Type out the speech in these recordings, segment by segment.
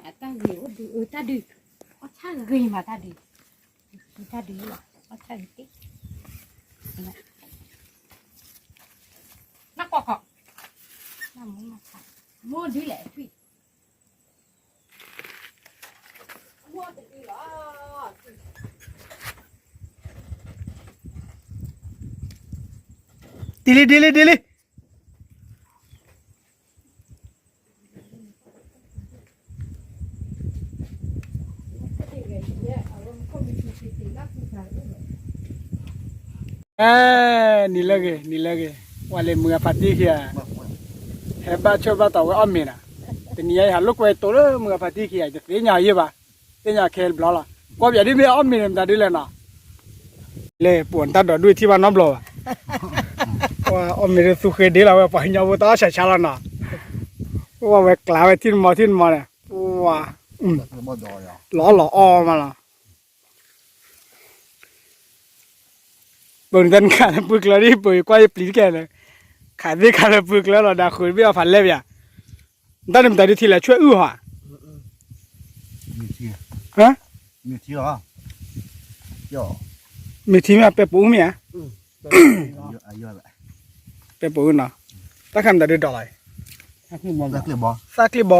အတၢ်ဂ့ၤအိၣ်ဒုး အတၢ်ဒုး အီၣ်ဆၣ်ဂ့ၤမးတၢ်ဒုး တၢ်ဒုးလီၤ အီၣ်ဆၣ်ဂ့ၤတ့ၢ် နကွၢ်ခီ နမိၢ်ဒ်လဲၣ်ထွံၣ် ဒ်လံ ဒ်လံ ဒ်လံ အဲ နံၤလၢဂ့ၤ နံၤလၢဂ့ၤ ဝဲလၢမုၢ်အဖးတံၢ်ခံဂၤ ဟဲဘၣ်ဆၢဘၣ်တီၤဝဲအီၣ်မ့ၤနီၤ တနံၤညါယဟးလိာ်ကွဲတိၤလၢမုၢ်အဖးတံၢ်ခံဂၤ ယတသ့ၣ်ညါအီၤယဲဘၣ် သ့ၣ်ညါခဲတဘျီလီၤ ကွၢ်ပယီၤဒ်မ့ၢ်အီၣ်မ့ၤန့ၣ် မတၤဒ်လဲၣ်နီၤ လဲၤပိာ်နတၢ်ဒိးဒွံၣ်ထံၣ်ဘၣ်နီတဘျီဘၣ် အီၣ်မ့ၤဒ်သူဃ့ဒ့လီၤဝဲ ပှၤကညီဖိတၢ်အီၣ်ဆးဆါလီၤနီၤ ဝဲကျးဝဲထံၣ်နမီၤထံၣ်နမီၤန့ၣ် လီၤလီၤအီၣ်မးလီၤ ပနတၢ်နခးလၢပှၤကျၢၤဒ် ပကွၢ်ယပျံၤတကဲလၢ ခးသ့ၣ်ခါလၢပှၤကျၢၤလီၤ ဒၣ်ဃုာ်တဘ့ၣ်အီၤဖးလဲၣ်ပယၤ နတၢ်န့ၣ်မတၤဒုးထံလဲၣ် ဆွဲၣ်အုၣ်ဟီ မ့ၢ်ထံလီၤ မ့ၢ်ထံမ့ၢ်ပဲပူၤမ့ၢ်ဧါ ပဲပူၤနီၤ တၢ်ခါမတၤဒုးဒီးလီၤ သၣ်ကျ့ၣ်ဘီ ပှၤ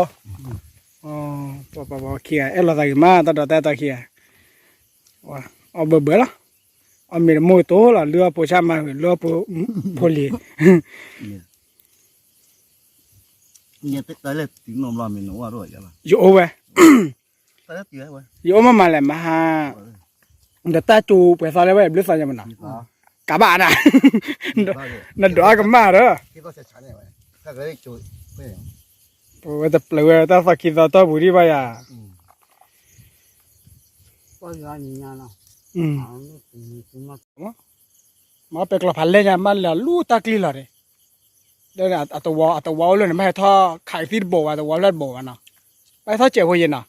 ပှၤပှၤခံဂၤ အဲၣ်လိာ်သးဂ့ၤမး တၢ်ဒိးတၢ်တၢ်ခံဂၤ အီၣ်ဘၢဘၢလီၤ အီၣ်မ့ၤတမိၢ်ကတိၤလီၤ လုၢ်အီၣ်ဖိဆၣ်မၤဂ့ၤ လုၢ်အီၣ်ဖိ ဖိလံၤ ယအိၣ်ဝဲ ယအိၣ်မးမးလဲၣ် မဟါ ဒီးတၢ်ကၠိပှဲၤသီလၢဝဲ ဘျုးသီညါမးနီၤ ကးဘၣ်နၤ နဒိးအကမၣ်ဒီး ပဝဲတပျၢၤဝဲ တၢ်သီခံသီတီၢ်ပူၤဒံးဘၣ်ယၤ မ့ၢ်ပဲကျီဖးလဲၢ်ညါ မ့ၢ်လဲၤလူတၢ်ကျံလီၤန့ၣ် လၢအတဝီ အတဝီအိၣ်လၢန့ၣ် မ့ၢ်ဟဲထီၣ်ခးကသံၣ်တဘိးဘၣ် တဝီဖျၢၣ်တဘိးဘၣ်နီၤ ဘၣ်ဟဲထီၣ်စဲးဖိယဲၢ်နီၤ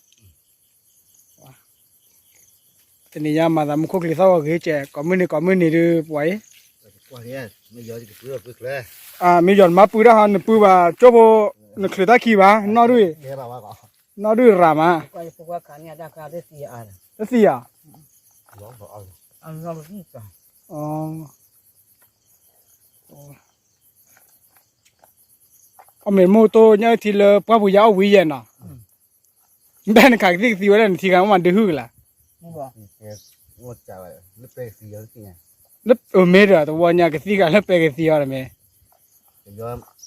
တနံၤညါမၤသးမူခိၣ်ချံသီၣ်ဂ့ၤကဲး ကိးမုၢ်နံၤကိးမုၢ်နံၤဒုးပှၤအံၤ မ့ၢ်ယီၤတကပုၢ်လၢ မ့ၢ်ယီၤမၤပူၤတၢ်ဟီ နပူၤဘၣ်ကၠိဖိ နချုးတၢ်ခံဘၣ် နီၣ်ဒုး နီၣ်ဒုးရၤမး တသံဧါ အီၣ်မ့ၤမိၢ်တိၢ်ညၣ်အုၣ်ထံလၢပှၢ်ပူၤယါအီၣ်ဝံၤယဲၢ်နီၤ ဘၣ်နခးကသံၣ်ကသံဝဲဒၣ်နထံဂၤမးဒုးဟုၣ်ကလာ် လၢအမ့ၢ်ဒီးတဝီညါကသံၣ်ဂၤလၢပဲကသံအီၤတမ့ၢ်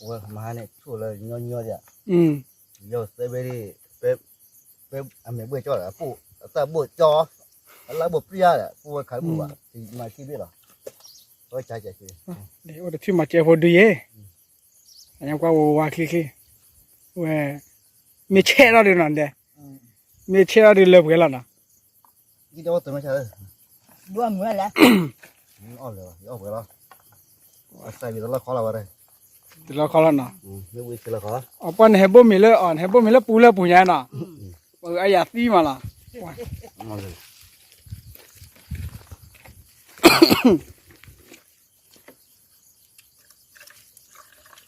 မဟါန့ၣ်ဆိၣ်လၢညီညီဒီး ယီၤသဲဘ့ၣ် ပဲအမဲာ်ဘှ့ၣ်ကၠီဒီး အပိၢ်အသၣ်ဘိၣ်ကၠီ အလါဘိၣ်ပျံၤဒီး ပဝဲခးဘိၣ်ဘၣ် မၤခံဘ့ၣ်လီၤ ဝဲကၠီကၠီ အိၣ်တထံၣ်မၤကဲဖိဒုးယဲၢ် အညါကွၢ်ဝဲဝါချ့ချ့ ဝဲ မ့ၢ်ဆဲးထီၣ်ဒုးနီၤဒဲး မ့ၢ်ဆဲးထီၣ်ဒုးလၢပှဲၤလီၤနီၤ တလီၢ်ခီလီၤနီၤ အပှၤနဟဲဘိၣ်မ့ၤလၢအီၤ နဟဲဘိၣ်မ့ၤလၢပူၤလၢပူၤညါနီၤ ပှၤအယၤသံမးလီၤ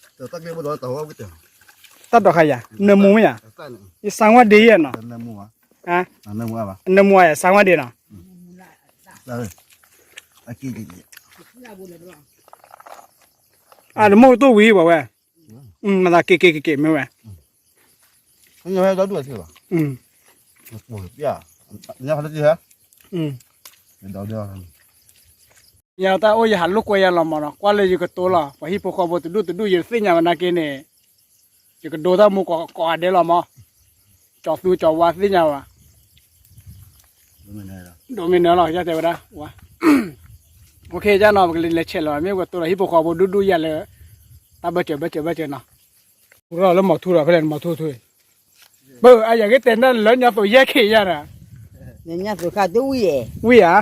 တၢ်ဒိးခါယၤ နၢမူမ့ၢ်ယၤ ယစၢ်ဝါဒ့ယဲၢ်နီၤ နၢမူယၤ စၢ်ဝါဒ့နီၤ အတမိၢ်ကတိၢ်ဝံၤပှၤဝဲ မၤသးက့ၤက့ၤက့ၤက့ၤမ့ၢ်ဝဲ ညါတၢ်အိၣ်ယဟးလိာ်ကွဲယၤလီၤမးနီၤ ကွၢ်လၢယကတိၤလီၤ ပှၤဟံၣ်ဖိဃီဖိတဒူၣ်တဒူၣ် ယတသ့ၣ်ညါဝဲနာ်က့န့ၣ် ယကဒိတၢ်မူကိးဂၤဒဲးလီၤမး ကၠီၤသူကၠီၤဝါသ့ၣ်ညါဝဲ ဒိးမ့ၢ်နၢၤလီၤ ယတဲဝဲဒၣ် ယနီၤ ပကလဲၤဆဲးလီၤ မ့ၢ်ပကတိၤလီၤဟံၣ်ဖိဃီဖိဒူၣ်ဒူၣ်ယၤလၢ တၢ်ဘၢၣ်စၢၤဘၢၣ်စၢၤဘၢၣ်စၢၤနီၤ ထူထီၣ်လၢမီၤထူဒီး ဖဲလဲၣ်မီၤထူထူ ဘၣ်အယၤက့ၤတဲနၢ်လၢညါသိးယဲၢ်ခ့ယၤဒီး ညါသိးခါတဝံၣ်ဧါ ဝံၣ်ဧါ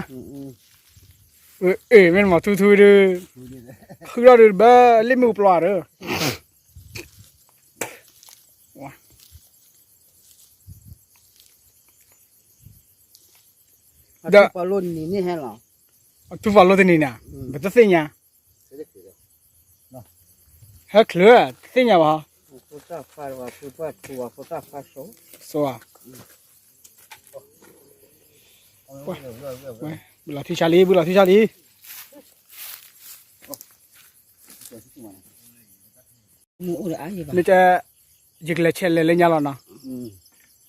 အ့ မ့ၢ်မီၤထူထူဒုး ဃုထီၣ်ဒုးဘၢလ့ၣ်မုၢ်ပျီၢ်ဒီး ဒီး အထူၣ်ဖးလိတနံၤန့ၣ် ပတသ့ၣ်ညါ ဟဲချုး တသ့ၣ်ညါဘၣ် ဖိသၣ်ဖါတဝၤ ဖိသၣ်ထူဝၤ ဖိသၣ်ဖါစိၤ စိၤဧါ ဝဲ, ဘုလီၤထံဆါလံ, ဘုလီၤထံဆါလံ. လၢက, ယကလဲၤဆဲးလဲၤလၢညါလီၤနီၤ.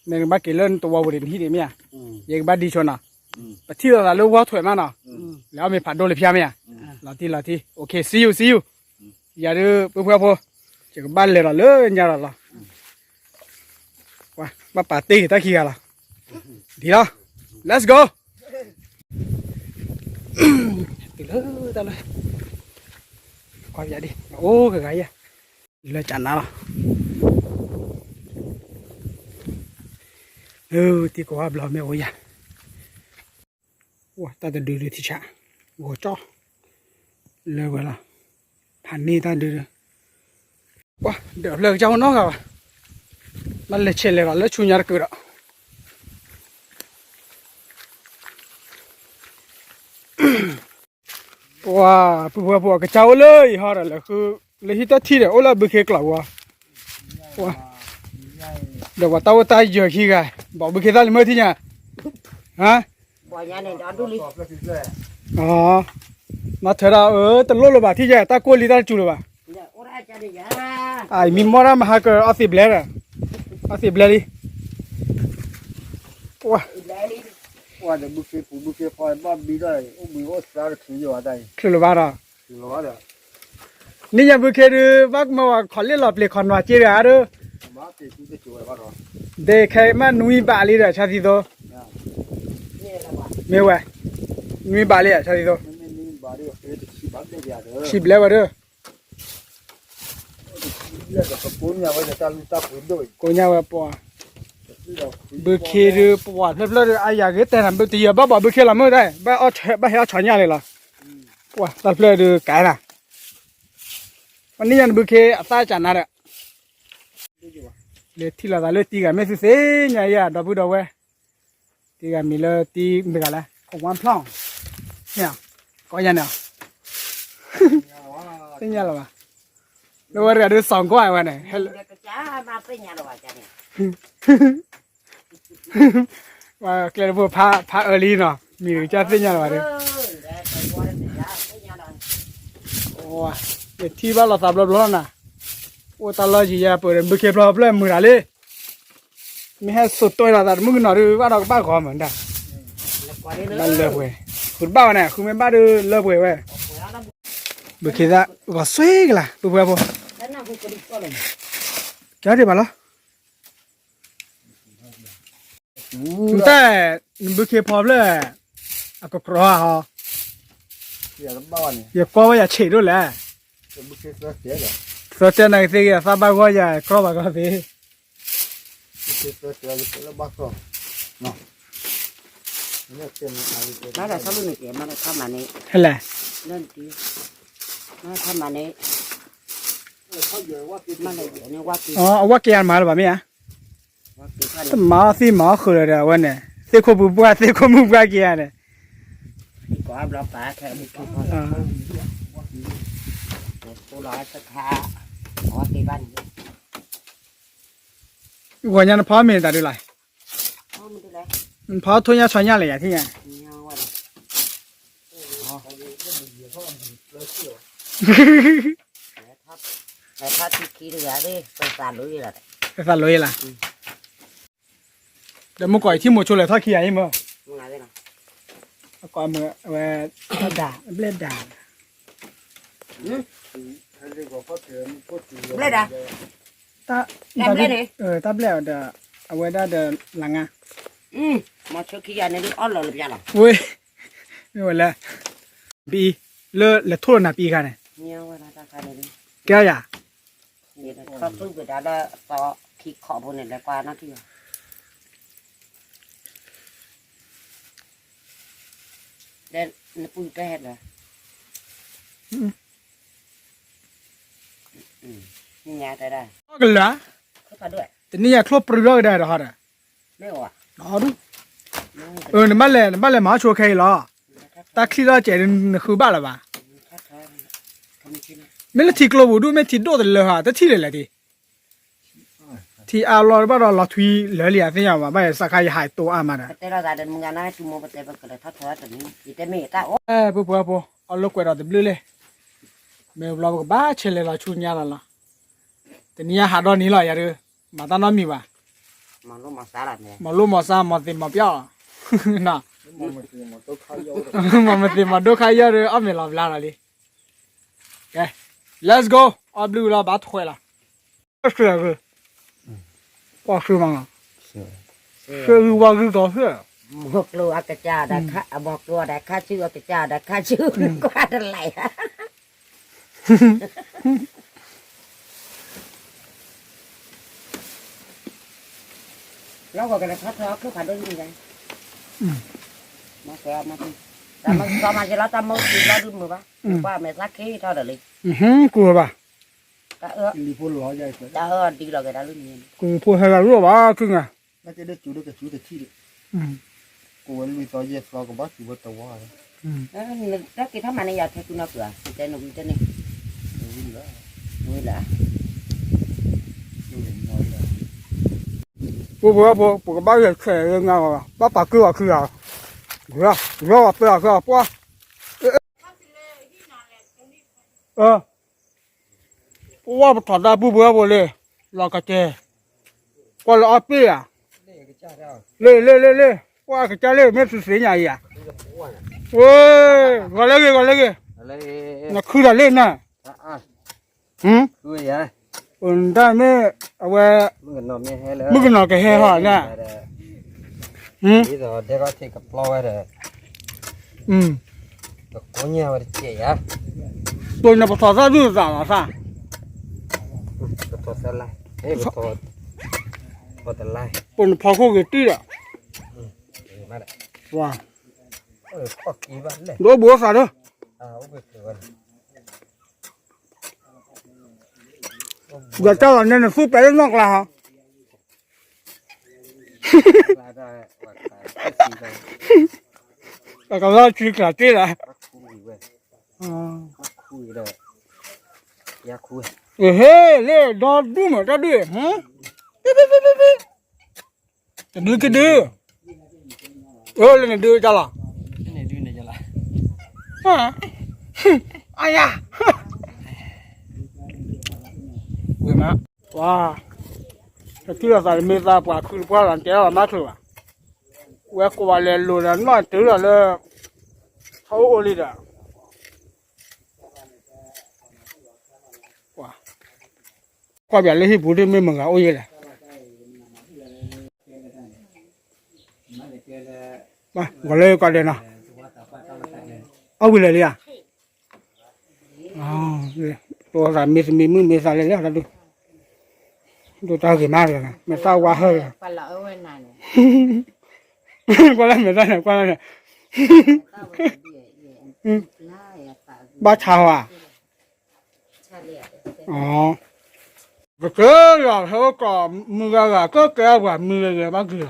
နကဘၣ်က့ၤလၢနတဝီပူၤန့ၣ် နဟံၣ်ဒံးမ့ၢ်ဧါ. ယကဘၣ်ဒံးဆိနီၤ. ပထံၣ်လိာ်သးလၢဝီထွဲးမးနီၤ. လဲၤအီၣ်မ့ၤဖးဒိၣ်လၢဖျါမ့ၢ်ဧါ. လီၤတံၢ်လီၤတံၢ်, okay, see you, see you. ယၤဒုး ပုၢ်ဖိဖိ, ယကဘၣ်လဲၤဒီးလၢညါလီၤလီၤ. ဘၣ်ပာ်တ့ၢ်က့ၤတၢ်ခံဂၤလီၤ. ဒ်လီၤ, let's go. တုၤလၢတၢ်လၢ, ကွၢ်ယၤဒ်အိၣ်ကဂၤယၤ, လၢကနါလီၤ. လၢတံၤကိးဝါဘျီမ့ၢ်အိၣ်ယၤ, တၢ်တဒုဒုထံဆး, ဂီၤကၠီ, လၢဝဲလီၤ, ဖးန့ၢ်တၢ်ဒုဒု, ပှၤဒၢးဖျၢၣ်ကစၢ်အိၣ်နီတဂၤဘၣ်, ဘၣ်လဲၤဆဲးလဲၤလီၤလၢဆူညါတကုာ်ဒီး ပှၤ, ပုၢ်ဖိဖိ ကစၢ်အိၣ်လၢယဟီဒီး လဲၤဃု, လၢဟံၣ်တထံၣ်ဒီး အိၣ်လၢဘုခ့ကျိးပူၤ, ဒီးပှၤတၢ်အိၣ်တၢ်ယၢၤခံဂၤ, ဘီဘုခ့သၣ်လံမုၢ်ထံၣ်ညါ, ဟါ, မၤထွဲဒၣ်အၢ တလိၣ်လၢၤဘၣ်ထံၣ်ယဲ တၢ်ကိၢ်လံတၢ်တစူၤလၢၤဘၣ်, အမံမီၢ်ဒၣ်မဟါက အီသံးဘျဲၣ်ဒီး, အီသံးဘျဲၣ်လံ, ပှၤ, ချုးလၢၤဘၣ်ဒီး, န့ၣ်ညါဘုခ့ဒုး ဘၣ်ကမၢဝဲခီၣ်လ့ၣ်လီၤပျံၤခီၣ်နွးက့ဒီးဧါဒုး, ဒ်ခဲအံၤမးနွံဘးလံဒီး ဆါသံသိ, မ့ၢ်ဝဲ, နွံဘးလံ ဆါသံသိ, ဆံးဘျဲၣ်ဝဲဒုး, ကိးညါဝဲပှၤ, ဘုခ့ဒုး ပှၤဖျၢၣ်ဖျၢၣ်ဒုး အယၤဂ့ၤတဲနၤ တယၢၤဘၣ်ဘီဘုခ့လီၤမုၢ်ဒဲး, ဘၣ်ဟဲအီၣ်ဆီညၣ်လံလီၤ, ပှၤတၢ်ဖျၢၣ်ဒုးကဲနၤ, ပှၤန့ၣ်ညါနဘုခ့အသၣ်ကနါဒီး, လဲၤထံၣ်လိာ်သးလၢတံၤဂၤမ့ၢ်သုသ့ၣ်ညါယၤ ဒီပုၢ်ဒီဝဲၢ်, တံၤဂၤမံၤလၢတံၤမ့ၢ်ဂၤလဲၣ် အဝါဖျီၣ်, ကိးယၤန့ၣ်, သ့ၣ်ညါလၢၤဘၣ်, လၢဝဲတဂၤဒုးစီၤကွၢ်ဝဲန့ၣ် ကျဲတဘိဖးအၢလံနီၤ မံၤကစၢ်သ့ၣ်ညါလၢၤဘၣ်ဒီး, ယထံၣ်ဘၣ်လိာ်သးဘျီဘျီနၤ, အိၣ်တၢ်လီၢ်ယံၤယၤပၢၢ်ဒီး ဘုခ့ဖျီဖျၢၣ်မုာ်တၢ်လံ, မ့ၢ်ဟဲစိာ်တီၢ်လိာ်သးတမုၣ်ကနီၤဒုး ဘၣ်ဒီးကဘၣ်ဂီၤမးဒၣ်, ဘၣ်လၢပှဲၤ, ဃုတဘၣ်ဝဲန့ၣ် ဃုမ့ၢ်ဘၣ်ဒုးလၢပှဲၤဝဲ, ဘုခ့သၣ်ဂီၤစွ့ကလၤ ပုၢ်ဖိဖိ, ကၢဒံးဘၣ်လီၤ နတၢ်, နဘုခ့ဖီဖျၢၣ်, အကကြီဟီ, ယကွၢ်ဝဲယၤဆံးဒိၣ်လဲၣ်, သၢတဲနၤကသ့ဂ့ၤ အသၣ်ဘၣ်ဂီၢ်ယၤ ကြီဘၣ်ဂီၢ်သ့, ဟဲလဲၣ်, အဝဲက့ၤအမၤလၢၤဘၣ်မ့ၢ်ဧါ တမၤအီၣ်သံမၤအီၣ်ဃုာ်လၢၤဒီး အဝဲန့ၣ် သ့ၣ်ခိၣ်ပူၤပှၢ် သ့ၣ်ခိၣ်မုၢ်ပှၢ်က့ၤဧါန့ၣ်, ဂီၤညါနဖီမ့ၤတၢ်ဒုးလီၤ, နဖီထိၣ်ညၣ်ဆီညၣ်လဲၣ်ယၤထံၣ်ညါ, သးလိယလီၤ, ဒီးမုၢ်ကီၢ်အံၤထံၣ်မိၤဆိလဲၤထီၣ်ခံဂၤအံၤမး, အကိးမုၢ်အဝဲ, တၢ်ဒၣ်အဘျဲၣ်ဒၣ်, တၢ်ဘျဲၣ်ဒီး အဝဲဒၣ်ဒီးလၤငါ, ဝ့ၢ်, မ့ၢ်ဝဲလဲၣ်, ပအံၤ, လၢလဲၤထိၣ်လီၤနၤပအံၤခါန့ၣ်, ကဲယၤ ကလၢာ်, တနံၣ်ညါချိၣ်ပြူၤထီၣ်ကဒါဒီးဟီဒီး, နဘၣ်လဲၤ နဘၣ်လဲၤမၤဆိခဲအံၤလီၤ, တၢ်ချံလီၤစဲးဒုးနဃုဘၣ်လၢၤဘၣ်, မ့ၢ်လၢထံကျိပူၤဒုး မ့ၢ်ထံဒိၣ်တလၢဟီ တထံၣ်လၢၤလဲၣ်တံၢ် ထံအါလီၤဘၣ်ဒီးလီၤထွံလၢာ်လံ အသ့ၣ်ညါဘၣ် ဘၣ်ယဲစးခါယဟးတိအါမးဒီး တဲလီၤသးဒီးမုၢ်ဂၤနီၤ တူၢ်မိၢ်ပတဲပကလဲၤထီၣ်ထီတနံၤ ယတဲမ့ၢ်ယတၢ်အိၣ် အဲ ပှၤပှၤပှၤ အလိာ်ကွဲးဒီးတဘျုးလဲၣ် မ့ၢ်ဘျီပကဘၣ်ဆဲးလဲၤလီၤဆူညါလီၤလီၤ တနံၤညါဟးဒီနံၤလီၤ ယၤဒုး မၤတၢ်နီတမံၤဘၣ် မၤလိမၤစါ မၤသ့ၣ်မၤပျီၢ်လီၤ မၤမသ့ၣ်မၤဒိၣ်ခါယီၢ်ဒီး အီၣ်မ့ၤလီၤဘျါလီၤလံ ကဲ let's go အီၣ်ဘျုးလီၤ ဘၣ်ထွဲလီၤ ဆှၢဂုာ် ပှၤဆှၢမးလီၤ ဆှၢဂုာ်ဝါဂုာ်ကီးဆှၢ မီၤကျိၤအကစၢ်ဒီးခါ မီၤကျိၤဒီးခါဆူအကစၢ်ဒီးခါဆူ ကွၢ်တလဲၤ လီၤဂီၤကလဲၤထီၣ်ထီၣ်အခိၣ်ဖးဒိၣ်န့ၣ် မၤကဲမၤကဲ တၢ်မၤကဲလီၤ တၢ်မၤကဲလီၤဒုးမုာ်ဘၣ် ကွၢ်မဲာ်သၣ်ခ့ထီၣ်ဒီးလံ ကူၣ်ဘၣ် တၢ်အၢ တၢ်အၢဒ်လီၤကဲတၢ်လၢန့ၣ် ကူၣ်ဖိဟဲလၢအရူၢ်ဘၣ် ကုငါ ကဝဲလွံၢ်သီယဲၢ်သီကဘၣ်စူၤဝဲတဝါ တၢ်က့ၤထီၣ်မၤန့ၢ်ယၤထဲကူနီၢ်ပၢၤ တဲနဝံၤတဲန့ၣ် ဝံၤလၢ ပှၤပှၤပှၤ ပကဘၣ်ဂဲၤဆဲးလၢငါဂီၤ ဘၣ်ပာ်က့ၤဝဲခုဂၤ ဂီၤပှၤပၢအီၤခုဂၤပှၤ ပဝဲပထီၣ်တၢ်ပူၤပှၤပှၤလံ လီၤကတဲ ကွၢ်လၢအီၣ်ပ့ၢ်ဧါ လ့လ့လ့လ့ ကွၢ်ကစၢ်လ့ မ့ၢ်သုသ့ၣ်ညါအံၤဧါ ဝဲ ဂီၤလၢဂ့ၤ ဂီၤလၢဂ့ၤ နခုဒီးလ့နၤ တၢ်မ့ၢ် အဝဲ မုၣ်ကနီၤကဟဲဟီၣ်နၤ ဒဲကီထံးကပျီဝဲဒီး ပကိးညါဝဲတကဲးယါ တိၢ်နပထီၣ်သၣ်ဒုးသးလီၤသၣ် ပတိၢ်နဖီခိၣ်ဂ့ၤတံၢ်ဒီး ဝါ ဒိဘိသးဒီး ဒီးတၢ်လီၤန့ၣ်နသူၣ်ပဲာ်လၢနီၢ်ကျါဟီ အကလီၤစုကျးတ့ၢ်လီၤ ဟ့ၣ်လ့ၣ်ဒီဒူၣ်မးတၢ်ဒုး တဒုကဒု အိၣ်လၢနဒုးတၢ်လီၤ အယၤ ဝ့ၤမး ပှၤ တထံၣ်လိာ်သးတမ့ၢ်သးပှၤခုတပှၢ်လီၤ တဲအီၤမးချုးဘၣ် ဝဲကိးဘၣ်လဲၤလိာ်ဒီးနီၢ်တုၤလီၤလၢ ထီၣ်အိၣ်အိၣ်လံဒီး ကွၢ်ပၠးလၢဟံၣ်ပူၤဒ်မ့ၢ်မုၢ်ဂၤအိၣ်ယဲၢ်လဲၣ် ဂီၤလၢကီၢ်ဒဲးနီၤ အဝံၤလၢာ်လံဧါ တိသးမ့ၢ်သမံမုၣ်မ့ၢ်သးလဲၣ်လၢတၢ်ဒုး ဒိၣ်တၢ်ဂ့ၤမးတဂၤ မဲာ်သၣ်ဝါဟၢၣ် ကွၢ်လၢမဲာ်သၣ်န့ၣ် ကွၢ်လၢန့ၣ် ဘၣ်ဆါဝဲ ကကၢယၤ ဟဲအိၣ်ကီးမုၢ်ဂၤဂၤ ကကဲအပှၤမုၢ်ဂၤဂၤဘၣ်က့ၤ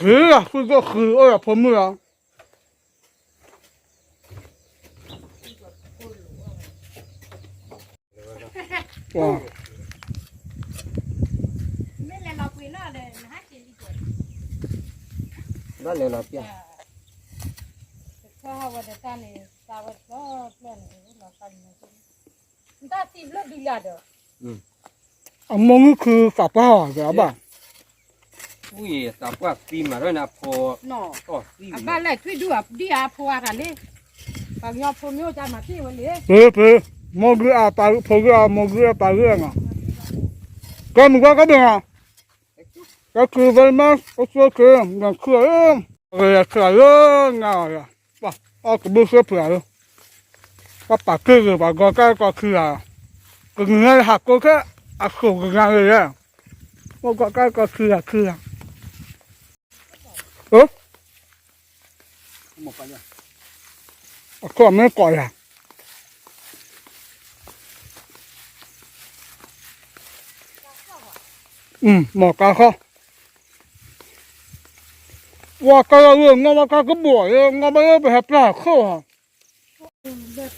လီၤ ဃုလီၤ ဃုကအိၣ်ဒီးဖိမုၣ်လီၤ ဘၣ်လဲၤလီၤပျၢ် အမိၢ်မုၣ်ခုသးပှၢ်အီၤ ကဘၣ် ဝံသးပှၢ်သံမး အဘၣ်လဲၣ်ထွံၣ်ဒုၣ်အဒံၣ်အဖိအတၢ်လံ ပှၤကညီဖိမ့ၢ်အိၣ်ကမၤသံဝဲလံ ပၢၤပၢၤ မိၢ်ဂုၢ်အပၢ်ဂုၢ် ဖိဂုၢ်အမိၢ်ဂုၢ်အပၢ်ဂုၢ်အမး ကဲမုၢ်ကွၢ်ကဘၢၣ်မး ကဲခု very much အိၣ်ဆိက့ နခုအံၤ ဂဲၤဆၢလၢငါအီၤ ပှၤအီၣ်ကဘုၣ်ဃ့ဖုးအီၤ ပှၤပာ်က့ၢ်ဂ့ၤ ပှၤဂီၤကၢ်ကီၢ်ခုဂၤ ကငါဟးကိးခဲ အဃိးကငါဂ့ၤ ပှၤဂီၤကၢ်ကီၢ်ခုဂၤခုဂၤ အခိၣ်မ့ၢ်ကိးယၤ မ့ၢ်ကါဃီ ဝါကါလီၤဝံၤ ငါဘၣ်ကါကဘီၣ် ငါဘၣ်လၢပဟဲပျၢ်ခိၣ် မံသိး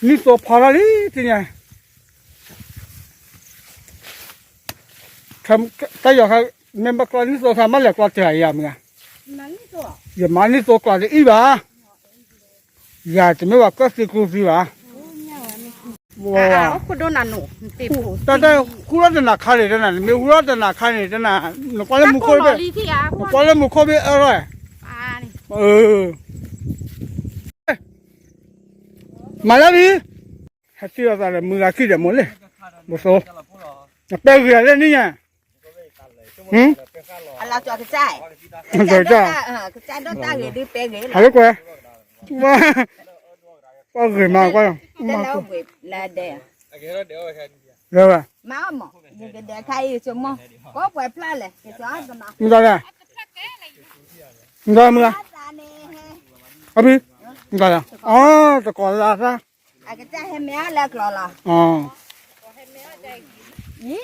ဖီလာ်လံ သ့ၣ်ညါ ပှၤ တၢ်ယီၤခါ မ့ၢ်ဘၣ်ကျီနံၣ်သိခါ မ့ၢ်လဲၤကျီတၢ်ယၤမ့ၢ်ဧါ, ယမၤနံၣ်သိကျီတအံၣ်ဘၣ်, ယၤတမ့ၢ်ဘၣ်ကၢၢ်သံကျိသံဘၣ်, တၢ်တၢ်ဃူထီၣ်တနၤခါန့ၣ်တနၤ နမ့ၢ်ဃူထီၣ်တနၤခါန့ၣ်တနၤ နကွၢ်လၢမူခိၣ်ဘ့ၣ်, နကွၢ်လၢမူခိၣ်ဘ့ၣ်အၢၣ်လီၤ, မၤလၢလံ ဟဲထံၣ်လိာ်သးဒီးမုၢ်ဂၤခံဒီးမိၢ်လံ, ဘိသိ, နပဲဂ့ၤလဲၣ်န့ၣ်ညါ, ကစၢ်, ကစၢ်ဒိၣ်တၢ်ဂ့ၤဒုးပဲဂ့ၤလီၤ, ဟးလၢကွဲ, ပှၤဂ့ၤမးကွၢ်, မၤ, မၤ, မၤ, အဖံ, မၤ, အီ တကိးလၢသၢ အကစၢ်ဟဲမ့ၢ်အီၣ်လၢကျီလီၤ, အီ,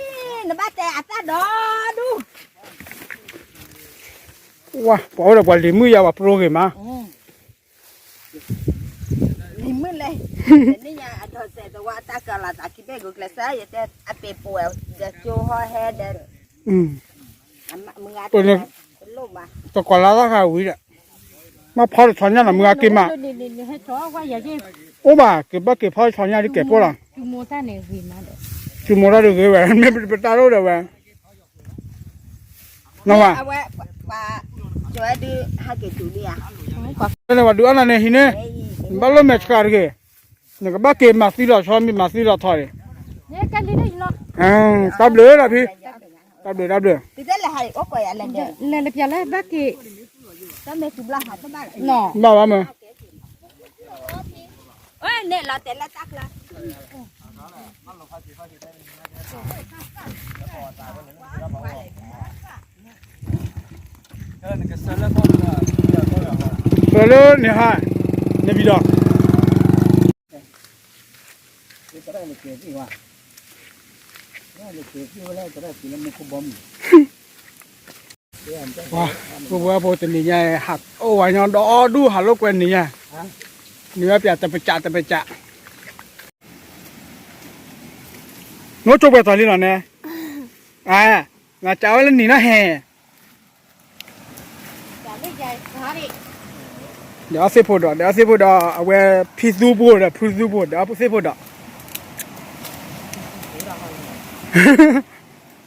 နဘၣ်တဲအသၣ်ဒီဒူၣ်, ဝါ ပှၤအိၣ်ဒီးပှၤလံၤမုၣ်ယါ ပှၤပြိဂ့ၤမး, လံၤမုၣ်လဲၣ်, တနံၣ်ညါအဒိးစဲးတဝါအတၢ်ကလၤသးခံဘ့ၣ်ဂုာ်ကျဲးစၢး ယတဲအပ့ၤပဝဲဒီးကၠိဟီဟဲဒီး တကိးလၢသၣ်ဃးဝံၤဒီး, မ့ၢ်ဖီတဆီညါနီၤ မုၢ်ဂၤက့ၤမး, အိၣ်ဘၣ် က့ၤဘၣ်က့ၤဖီတဆီညါဒ်ကဲၤပိၢ်လီၤ, စုမိၢ်တၢ်ဒုးဂ့ၤဝဲ မ့ၢ်ပတၢ်အိၣ်ဒီးဝဲ, နဝဲ, ပှၤဒုးအါနၤန့ၣ်ဟံးန့ၣ်, နဘၣ်လိၣ်မဲာ်ဆှးတဂ့ၤ, နကဘၣ်က့ၤမၤသံလီၤဆီမ့ၢ်မၤသံလီၤထီန့ၣ်, တၢ်ဘျုးလီၤဖံ, တၢ်ဘျုးတၢ်ဘျုး, လဲၤလၢပျးလၢဘၣ်က့ၤ, ဘၣ်ဘၣ်မး, ပလၢန့ၣ်ဟါ, နဘံဒီး ပှၤ ပဝဲဖိတနံၤညါ ဟးအိၣ်ဝဲညီဒီဒူၣ် ဟးလိာ်ကွဲနံၤညါ, နံၤဝဲပၠးတပစးတပစး, နိၣ်ကၠိပှဲၤထီၣ်လံနီၤန့ၣ်, နကးဝဲလၢနံၤနီၤဟဲ ဒီးအီၣ်သ့ၣ်ဖိဒီး ဒီးအီၣ်သ့ၣ်ဖိဒီး အဝဲဖံသူပူၤဒီး ဖုသူပူၤ ဒီးအီၣ်သ့ၣ်ဖိ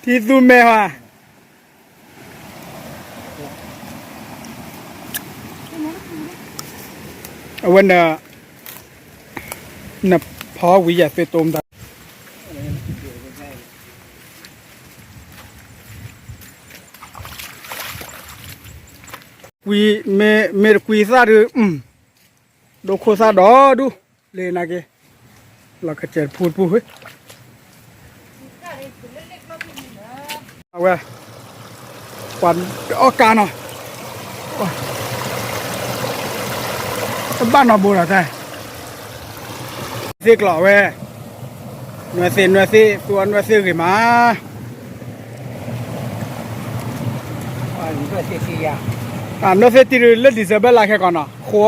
ဒီး ဖံသူမဲဟါ အဝဲန နဖီဝံၤယၤသ့တိမတၤ ကွံ မ့ၢ်တကွံသၣ်ဒုး ဒိခိၣ်သၣ်ဒီဒူၣ် လ့နာ်က့ လီၤကစဲးတပူၤတပူၤ အဝဲ ပှၤအီၣ်ကါနီၤ တဘၣ်နီၤဘိဒီးတၢ် သ့ၣ်ကျီၤဝဲ နွဲၣ်သ့ၣ် နွဲၣ်သ့ၣ် သူအီၣ်နွဲၣ်သ့ၣ်ဂ့ၤမး နွဲၣ်သ့ၣ်တံၢ်လၢ December လါခဲကီးနီၤ ဃိ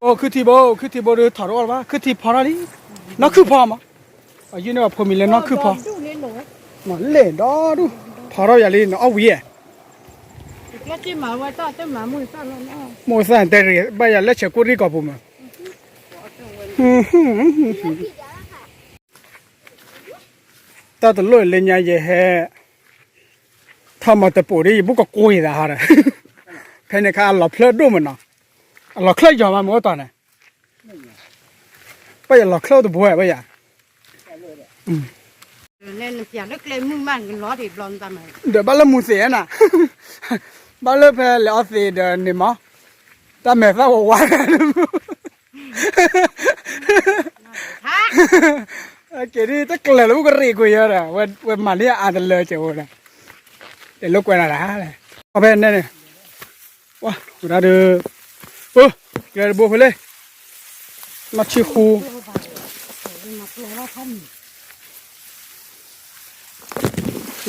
အိၣ်ခုထံဘိ ခုထံဘိဒုးထီၣ်တအိၣ်လၢၤဘၣ် ခုထံဖီထီၣ်လံ နီၢ်ခုၣ်ဖီမး အယုၢ်န့ၣ်ပှၤဖိမံၤလၢနီၢ်ခုၣ်ဖီ လဲၣ်ဒီဒူၣ် ဖီထီၣ်ယၤလံ နအီၣ်ဝံၤဧါ မိၢ်သၣ်တဲတဂ့ၤ ဘၣ်ယၤလၢဆဲးကိၣ်ရံၣ်ကီၢ်ပူၤမး တၢ်တလိၣ်လၢညါယဟဲ ထီၣ်မၤတပိာ်ဒ်ယဘူၣ်ကကွံာ်သးဟါဒီး ဖဲန့ၣ်ခါအလီၤဖျၢၣ်ဒိၣ်မးနီၤ အလီၤချၢၣ်ယီၤမးမ့ၢ်အိၣ်တီၤန့ၣ် ဘၣ်ယလီၤချၢၣ်အိၣ်တဘိဘၣ်ယၤ ဒီးဘၣ်လၢမူသ့ၣ်နၤ ဘၣ်လၢဖဲလဲၤအီသံးဒီးန့ၣ်မး တၢ်မဲာ်သၣ်ဝးဝး က့ၤဒ်တကျၢၤလၢအိၣ်ကရံၣ်ကွံာ်ယၤဒီး ဝဲမၤန့ၢ်အအါတလၢကဲးဝဲဒီး တလိာ်ကွဲးနၤဒၣ်လဲၣ် အဖဲန့ၣ်န့ၣ် ဝဲဒၣ်ဒီး ပၢ် ကျဲတဘိဖဲလဲၣ် နီၢ်ဆံၣ်ဃူ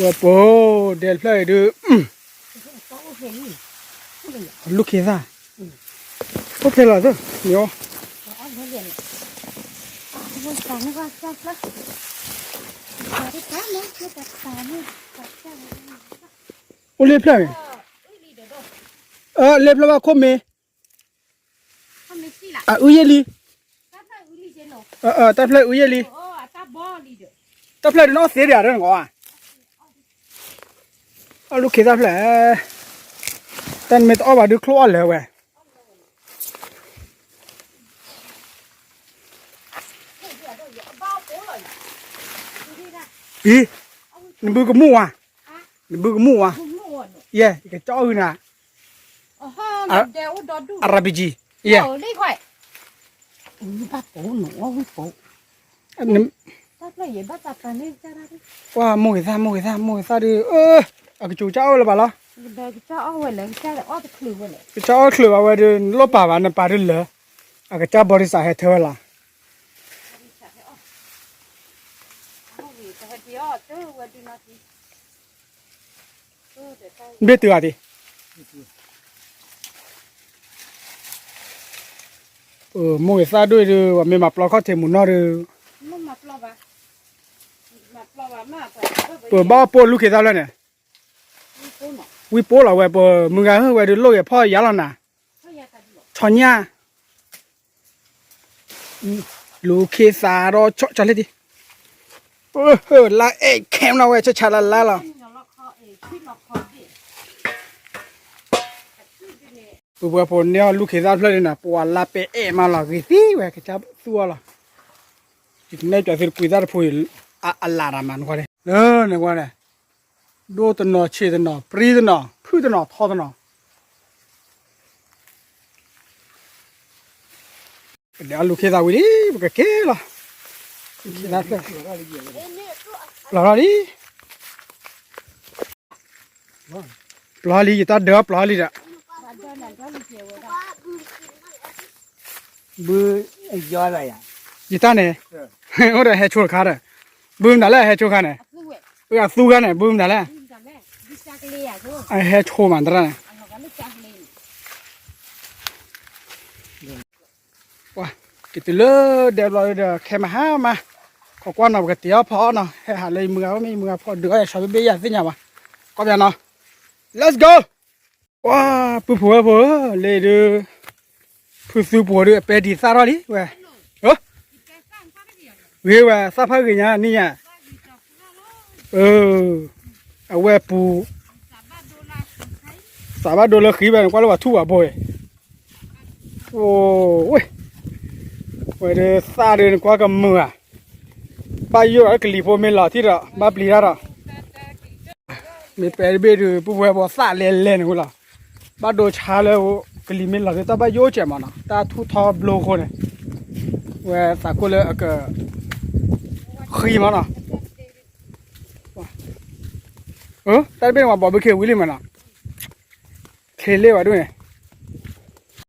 ဝဲပၢ် ဒဲတဖျၢၣ်အံၤဒုး လူၢ်ခ့သၣ် အိၣ်ဖဲလီၤသၢ မ့ၢ်အီၤ အိၣ်လ့ဖျၢၣ်န့ၣ်, အလဲဖျၢၣ်ဘၣ်ခိၣ်မ့ၢ်, အအုယဲၢ်လံ, တၢ်ဖျၢၣ်အုယဲၢ်လံ, တၢ်ဖျၢၣ်ဒုးနီၣ်သ့ဒံးဧါ တနဂီၢ်ဧါ, အီၣ်လူၢ်ခ့သၣ်ဖျၢၣ်, တၢ်နမ့ၢ်တအီၣ်ဘၣ်ဒုးချိၣ်အီၣ်လၢာ်ဝဲ အံၤ, နဘုကမူၣ်ဝါ, နဘုကမူၣ်ဝါ, ယဲ ယကကၠီအီၣ်ဂုာ်နၤ, အရၤဘံကံ, ယဲ, ပှၤမိၢ်ဂ့ၤသၣ် မိၢ်ဂ့ၤသၣ် မိၢ်ဂ့ၤသၣ်ဒုး, အကစူၤကၠီအီၣ်ဝဲလၢၤဘၣ်လီၤ, ကစၢ်အီၣ်ချုးဘၣ်ဝဲဒီး နလိၣ်ပာ်ဘၣ် နပာ်ဒုးလၢာ်, အကစၢ်ဘီဒံစးဟဲထၢဝဲလီၤ, ဘ့ၣ်တုၤဂၤဒံး, မိၢ်ဂ့ၤသၣ်ဒိၣ်အံၤဒုး ပှၤမ့ၢ်မၤပျီခီၣ်ထံးမုၢ်နီၢ်ဒုး, ပဘၣ်ပိၢ်လူၢ်ခ့သၣ်ဖျၢၣ်န့ၣ်, ဝံပိၢ်လီၤဝဲ ပမုၢ်ဂၤဟၢဝဲဒုးလိၣ်ဂဲၤဖီၣ်ယါလီၤနၤ, ဆီညၣ် လူၤခ့သးဒီးဆီလ့တံၢ်, လါအဲၣ်ခဲနီၤဝဲဆၢဆၢလါလါလီၤ, ပပှၤဖိန့ၢ်အီၣ်လူၢ်ခ့သၣ်ဖျၢၣ်န့ၣ်နီၤ ပှၤလါပဲအဲၣ်မးလီၤ ဂ့ၤသံဝဲ ကစၢ်သူအီၤလီၤ, ယကနဲၣ်ပၠးသုတကွံသၣ်တဖိအံၤ အလၢ်တၢ်မးနကွၢ်န့ၣ်, နကွၢ်န့ၣ်, ဒိၣ်တနီၤဆံးတနီၤ ပြံတနီၤ ဖုၣ်တနီၤထီတနီၤ ပဒဲးအီၣ်လူၤခ့သၣ်ဝံၤလံ ပကက့ၤလီၤ, လူၤခ့သၣ်ဖျၢၣ်, ပျီထီၣ်လံ, ပျီလံ ယတၢ်ဒၢပျီလံဒီး, ဘု, ယတၢ်န့ၣ်, အိၣ်ဒီးဟဲဆိတခါဒီး, ဘုမတၤလဲၣ်ဟဲဆိခါန့ၣ်, အသူခါန့ၣ် ဘုမတၤလဲၣ်, အဟဲဆိမးတရၣ်န့ၣ် က့ၤတုၤလၢဒဲဘျီဒီး ခဲမဟါမး, ခိးကွၢ်နီၤ ပကတ့ၤအီၣ်ဖီအီၣ်နီၤ ဟဲဟးလၢယမုၢ်ဂၤအိၣ်မ့ၢ် ယမုၢ်ဂၤဖီဒုးအီၣ်ယၤဆီဘ့ၣ်ဘ့ၣ်ယၤသ့ၣ်ညါဘၣ်, ကီၢ်ပယါနီၤ, Let's go! ပှၤပုၢ်ဖိဝဲၢ်ဖိဧၢ, လၢဒုး, ဖုသူပှိၤဒုးအပဲဒံးသၣ်ထီၣ်လံဝဲ, ဂ့ၤဝဲသၣ်ဖးဂ့ၤညါနံၣ်ညါ, အဝဲပူၤ, သးဘၣ်ဒိလၢဃံဘၣ်နကွၢ်လၢပှၤထူၣ်ပှၤဘိဝဲ, ဝဲဒုးသၣ်ဒုးနကွၢ်ကမုာ်ဧါ, ဘၣ်ယိၣ်ဒီးကလံၤဖိမ့ၢ်လီၤထံၣ်ဒီး ဘၣ်ပျံၤတၢ်ဒီး မ့ၢ်ပဲတဘ့ၣ်ဒုး ပုၢ်ဖိဝဲၢ်ဖိသၣ်လဲၤလဲၤန့ၣ်ဝဲလီၤ, ဘၣ်ဒိဆါလၢကလံၤမ့ၢ်လီၤဒုး တၢ်ဘၣ်ယိၣ်စဲးမးနီၤ တၢ်ထူၣ်ထီဘျိဃိန့ၣ်, ဝဲသးခိၣ်လၢအက, ဃံမးနီၤ, တၢ်တဘ့ၣ်န့ၣ် ပှၤဘီဘုခ့ဝံၤလံမးနီၤ, ချ့လ့ဝဲဒၣ်န့ၣ်,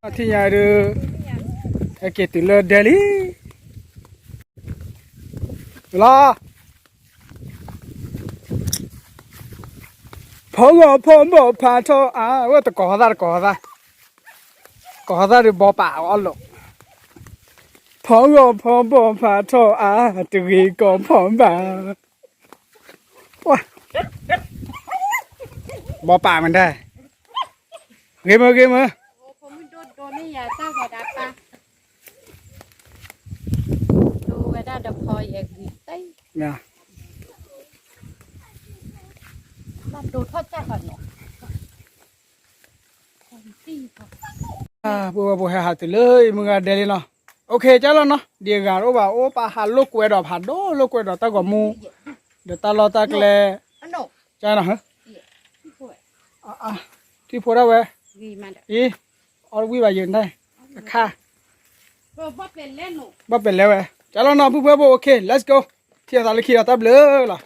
ထံၣ်ညါဒုး, ဟဲက့ၤတုၤလၢဒဲလံ, လီၤ ဖီဂီၤဖီဘီဖးထီၣ်အါ, ဝဲတကိးသၣ်တကိးသၣ်, ကိးသၣ်ဒုးဘီပာ်အီၤလီၤ, ဖီဂီၤဖီဘီဖးထီၣ်အါ, တဂ့ၤကီဖီဘၣ်, ဘီပာ်မတၤ, ဂ့ၤမ့ၢ်ဂ့ၤမ့ၢ်, ပုၢ်ဝဲၢ်ဖိဟဲဟးတုၤလၢယမုၢ်ဂၤဒဲလံနီၤ, အိၣ်ခ့ကၢ်လီၤနီၤ, ဒ်အဂၤတအိၣ်ဘၣ် အိၣ်ပာ်ဟးလိာ်ကွဲဒီးဖးဒိၣ်လိာ်ကွဲဒီးတၢ်ဂီၤမူ, ဒီးတၢ်လီၢ်တၢ်ကျဲ, ကၢ်နီၤ, ထံၣ်ဖိဒၣ်ဝဲ, အံၤ, အီၣ်ဝံၣ်ဘၣ်ယိၤန့ၣ်, အခါ, ဘၣ်ပဲာ်လဲဝဲ, ကၢ်လီၤနီၤ ပုၢ်ဖိဝဲၢ်ဖိ အိၣ်ခ့ let's go, ထံၣ်အသးလၢခံဒီးတၢ်ဘျုးလီၤ.